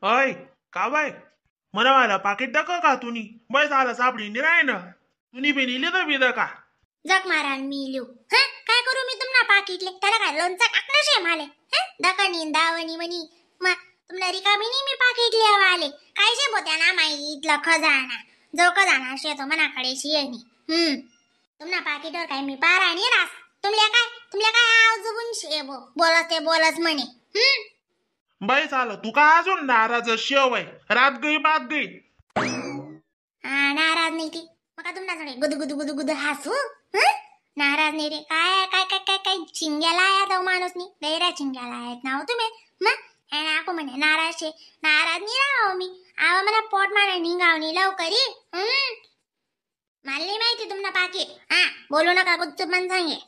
अय का बाय मला मला पाकिट दक का तुनी बस आलं सापडी निराय ना तुनी बी नेली तर बी का जग मारा मी लिव. हा काय करू मी तुम्हाला पाकिटले? त्याला काय लोणचं टाकणं शे माले? हा दकनी दावणी म्हणी मग तुम्हाला रिकामी नाही मी पाकिट लिहावा आले काय शे बोत्या ना माई इथलं खजाना जो खजाना शे तो मनाकडे शे नी. तुम्हाला पाकिटवर काय मी पारा नाही रास. तुमल्या काय तुमल्या काय आव शे बो बोलत ते बोलत म्हणे. बाई झालं तू का अजून नाराज शेव आहे? रात गई बात गई. हा नाराज नाही ती मग का तुम्हाला सगळे गुदू गुदू गुदू गुदू हसू? नाराज नाही रे. काय काय काय काय काय चिंग्याला आया तो माणूस नी गैरा चिंग्याला आहेत ना हो तुम्ही. मग हे नाको म्हणे नाराज शे नाराज नाही राहो मी. आवा मला पोट मारा निघावणी लवकरी. मला नाही माहिती तुम्हाला पाकिट. हा बोलू नका गुपचूप मन सांगे.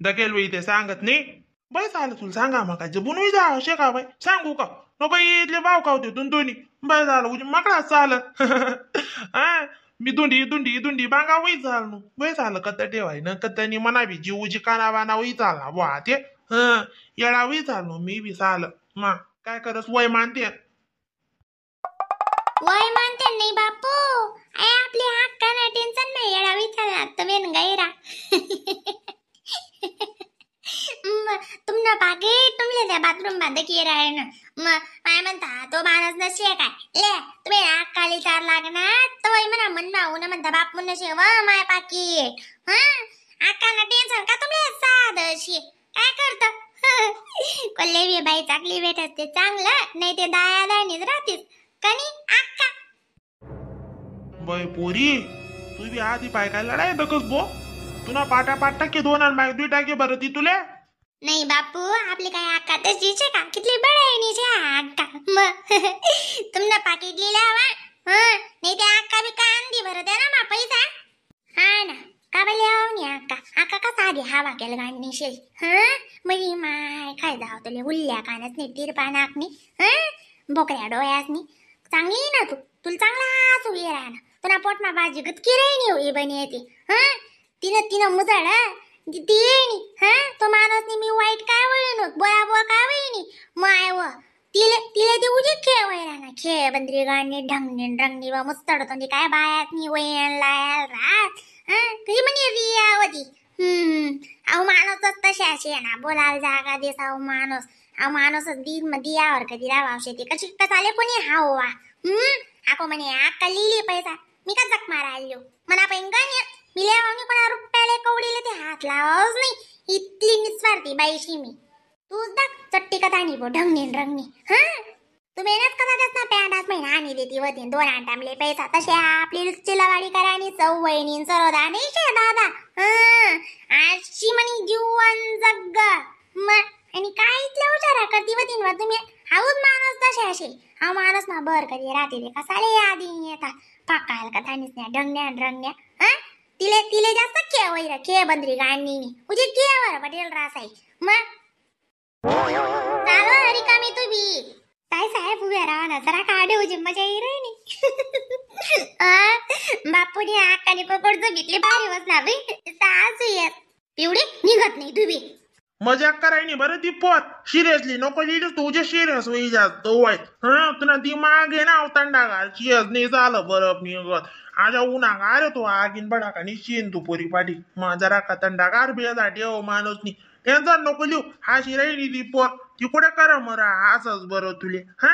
दकेल बाई ते सांगत नाही. बाई झालं तुला सांगा मग काय जबून जा असे का बाई सांगू का नको इथले भाव का होते दोन्ही बाई झालं उजी मकडा चाल. हा मी दुंडी दुंडी दुंडी बांगा वही चाललो बाई झालं कत ठेवाय ना कतनी मना बी जीव उजी काना बाना वही चालला बुवा ते. हं येडा वही चाललो मी बी चाल मा काय करस वय मानते. वय मानते नाही बापू. I आपली हक्का ना टेन्शन नाही येडा विचारला तुम्ही गैरा. तुमना पाकिट तुमले त्या बाथरूम मध्ये की राहीन मग काय म्हणता तो माणूस नशे काय ले तुम्ही अक्काली चार लागणार तो म्हणा मन भाऊ म्हणता बाप म्हणून शे व माय पाकिट. हा अक्काला टेन्शन का तुमले साध शे काय करत? कोल्हे बी बाई चांगली भेटत ते चांगलं नाही ते दाया दाणीच राहतीस कनी अक्का. बाई पोरी तू बी आधी पाय काय लढाय दकस बो तुला पाटा पाट टाके दोन आणि माग दुई टाके बरं ती तुले. नाही बापू आपली काय अक्का तशीच आहे का कितली बडायनी छे अक्का. मग तुमना पाकिट लिहिला हवा. हा नाही ते अक्का बी कांदी भरत आहे ना मा पैसा. हा ना का बले नी अक्का अक्का कसा आधी हवा केलं गाणी शे. हा मग माय काय जाव तुले उल्ल्या कानच नाही तिरपा नाकनी. हा बोकड्या डोळ्यासनी चांगली ना तू तुला चांगला हसू ये राहणार तुला पोटमा भाजी गतकी राही नाही बनी येते. हा तिनं तिनं मुजळ ती येणी. हा तो माणूस मी वाईट काय वळीन बोला बोल काय वळीनी माय व तिले तिले ते उजी खेळ वय ना खेळ बंदरी गाणी ढंगणी रंगणी व मुस्तड होती काय बायात नी वयन लायल रात. हा कशी म्हणी रियावती. अहो माणूसच तसे असे ना बोलायला जागा देस. अहो माणूस अहो माणूसच दिन दियावर कधी राहावं शेती कशी कसाले कोणी हाव वा. आको म्हणे अक्का लिहिली पैसा मी का जक मारायलो मना पण गण्य मी लेवानी कोणा रुपयाले कवडीले ते हात लावावच नाही इतली निस्वार्थी बाईशी मी. तूच दाख चट्टी कथा नि बो ढंगणी रंगणी. हा तू मेहनत करा ना पॅन्टात महिना आणि देती वतीन दोन आटामले पैसा तसे आपली लुच्चीला करानी चौ वहिनी सरोदा नाही शे दादा. हा अशी म्हणी जीवन जग्ग मग आणि काय इथल्या हुशारा करती वतीन वा तुम्ही. हाऊच माणूस तसे असे हा माणूस ना बर कधी राहते ते कसाले आधी येतात पाकाल का थानीच न्या ढंगण्या रंगण्या. हा तिले तिले जास्त खेळ वैर खेळ बंदरी गाणी उजी खेळवर पटेल रासाई मग चालू रिकामी तू बी काय साहेब उभ्या राहा ना जरा काढे उजी मजा येई रे. बापूने आकाने पकडतो घेतली भारी बसना बाई सासू येत पिवडी निघत नाही तू बी. मजाक करायनी बरं ती पोर सिरियसली नको लिहिलीस तुझे सिरियस होई जास्त वय. हा तुला ती मागे ना अवतांडा सिरियस नाही झालं बरं निघत आजा उन्हा गार तो आगीन बडा का निश्चिन तू पोरी पाठी मग जरा का थंडागार बेजा ठेव माणूस नी टेन्शन नको लिहू. हा शिरायनी ती पोर ती कुठे कर मरा असंच बरं तुले. हा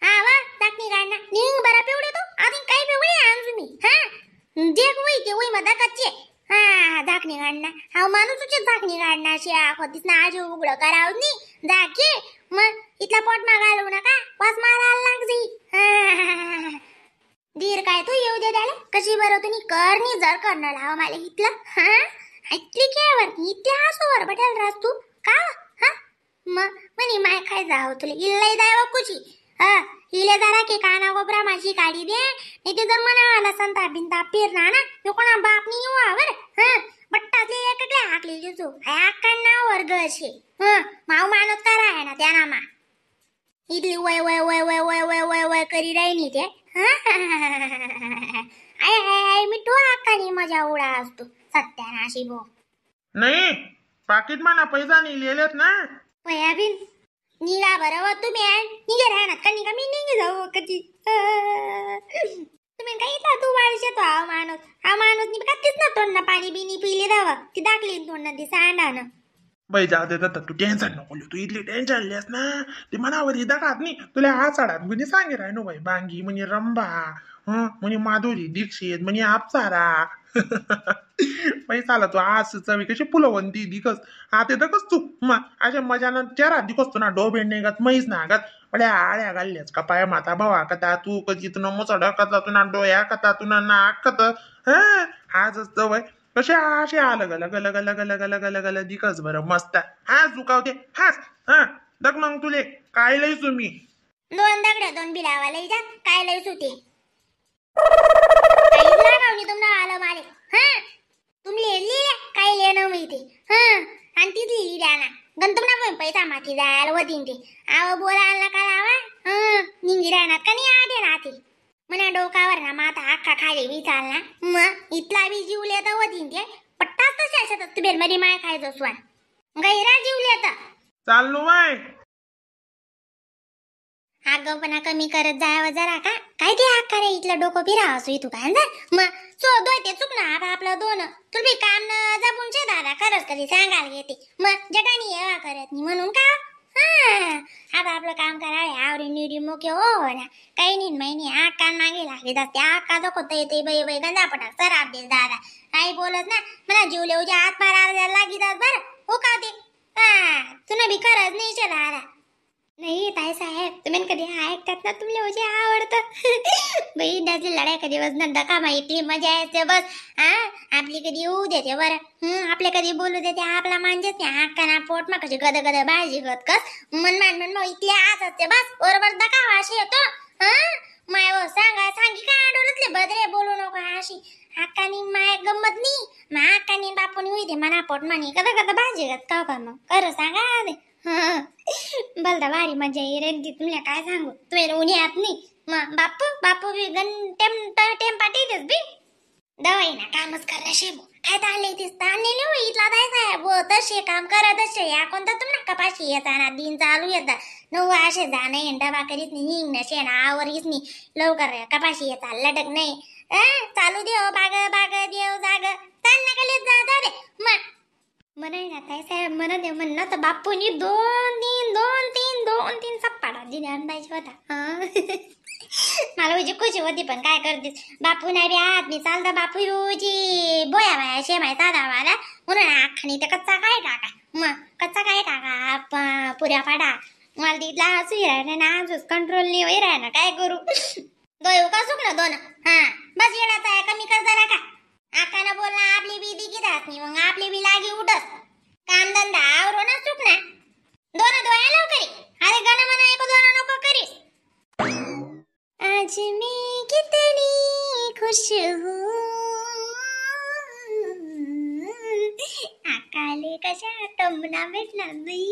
हा वा टाकणी काढना निंग बरा पिवडे तू आधी काय पिवळे आणजू मी. हा जे होई ते होई मदा कच्चे. हा झाकणी काढना हा माणूस तुझे झाकणी काढना अशी होतीस ना आज उघडं करावं नी झाकी मग इथला पोट मागालू नका वास मारायला लाग जाई. दीर काय तू येऊ दे त्याला कशी बरं तुम्ही करणी जर करणं लावा मला इथलं. हा इथली खेळवर इथली हसूवर बटेल रास तू का. हा मग म्हणे माय काय जाव तुला इल्लय दावा कुची. हा इले जरा की काना गोबरा माझी काढी दे नाही ते जर मना आला संता बिनता फिरना ना मी कोणा बाप नाही येऊ बर. हा बट्टातले एककडे हाकली दिसू अक्कांना वर्ग असे. हा माव माणूस करा आहे ना त्या मा इथली वय वय वय वय वय वय वय वय करी राहिनी ते. I I I मिठू अक्कानी मजा उडा असतो सत्यानाशी भो. नाही पाकिट माना पैसा नाही लिहिलेत ना पया बिन निघा बरं व तुम्ही निघे राहणार का निघा मी निघे जाऊ कधी. तुम्ही काही इथला तू वाळशे तो हा माणूस हा माणूस नी का ना तोंड पाणी बिनी पिले दावा ती दाखली तोंड ती सांडानं. बाई जाऊ दे दत्ता तू टेन्शन नको लिहू. तू इथली टेन्शन लिहिस ना ती मनावर दगात नाही तुला हा साडात म्हणे सांगे राय नो बाई बांगी म्हणे रंभा हं म्हणे माधुरी दीक्षित म्हणे आपसारा. पैसा आला तू आज चवी कशी फुलवंती दिकस हा ते दकस तू मग अशा मजानं चेहरा दिकस तू ना डोबे निघत म्हैस नागत बड्या आळ्या घालल्यास कपाय माता भावा कथा तू कधी तुला मुसड कथा तुना डोया कथा तुना नाक कथ हा आजच जवळ कसे असे आलं गल गल गल गल गल गल गल दिकस बरं मस्त. हा झुकावते हाच हा दग मग तुले काय लई तुम्ही दोन दगड दोन बिलावा लई जा काय लई सुते लागावणी तुमना आलं माले. हा तुम्ही लिहिल्या काय लिहिणं माहिती हा आणि ती लिहिली द्या ना गंतुमना पण पैसा माती जायला वतीन ते आव बोला आणला का लावा. हा निंगी राहणार का नाही आदे ना ते मना डोकावर ना माता अख्खा खाली बी चालना मग इथला बी जीवले तर वतीन ते पट्टाच तसे अशात तुम्ही मध्ये माय खायचो स्वान गैरा जीवले तर चाललो माय. आगाऊपणा कमी करत जावं जरा का काय ते आकार आहे इथलं डोकं फिरा असू तू काय जा मग सो दोय ते चुक ना आता आपलं दोन तुला बी काम न जपून शे दादा खरंच कधी सांगायला घेते मग जटानी येवा करत नाही म्हणून का. हा आता आपलं काम करावे आवरी निरी मोके हो ना काही नाही महिने आका मागे लागले जाते आका दाखवता येते बाई बाई गंजा पटाक सराब दे दादा काही बोलत ना मला जीव लेऊच्या आत मारा लागी जात बरं हो का ते. हा तुला बी खरंच नाही शे दादा. नाही ताई साहेब तुम्ही कधी ऐकतात ना तुमले जे आवडतं. बाई त्याची लढाई कधी बस ना दका माहिती मजा येते बस. हा आपली कधी येऊ देते बरं आपले कधी बोलू देते आपला मानजेच नाही अक्का ना पोट मा कशी गद गद भाजी गत कस मन मान मन मग इथले आज असते बस बरोबर दका अशी येतो. हा माय हो सांगा सांगी का डोलतले बदरे बोलू नको अशी अक्कानी माय गंमत नाही मा अक्कानी बापून होई मना पोट मानी कदा कदा भाजी गत का का मग खरं सांगा दे. बलदा भारी मजा ये रे तुला काय सांगू तुम्ही उन्हात नाही मग बापू बापू बी गण टेम टेम पाठी देस बी दवाई ना कामच कर शेबो काय ताणले तीस ताणलेले हो इथला दाय साहेब हो तसे काम करा तसे या कोणता तुम ना कपाशी येता ना दिन चालू येता नऊ असे जाणं येण डबा करीत नाही निघणं शेण आवरीच नाही लवकर कपाशी येता लटक नाही चालू देव बाग बाग देव जाग ताण नका लेत जा दे मग म्हणाय ना ताई साहेब म्हणत दे म्हणलं तर बापूनी दोन तीन दोन तीन दोन तीन सप्पाडा दिले अंदाज होता. मला म्हणजे खुशी होती पण काय करतेस बापू नाही बी आहात मी चालता बापू रोजी बोया बाया शे माय साधा मला म्हणून आखानी तर कच्चा काय टाका मग कच्चा काय टाका पुऱ्या पाडा मला तिथला हसू राहिना ना आजूच कंट्रोल नाही होई राहिना काय करू दोय का सुक ना दोन. हा बस येडाचा आहे कमी कर जरा का आकानं बोलना आपली बी दिकीत नाही मग आपली बी लागी उठस कामधंदा आवरो ना चुक ना दोन दोया लवकरी अरे गण म्हणा एक दोन नको करीस. आज मैं कितनी खुश हूँ आकाले कशा टमना भेटला बाई.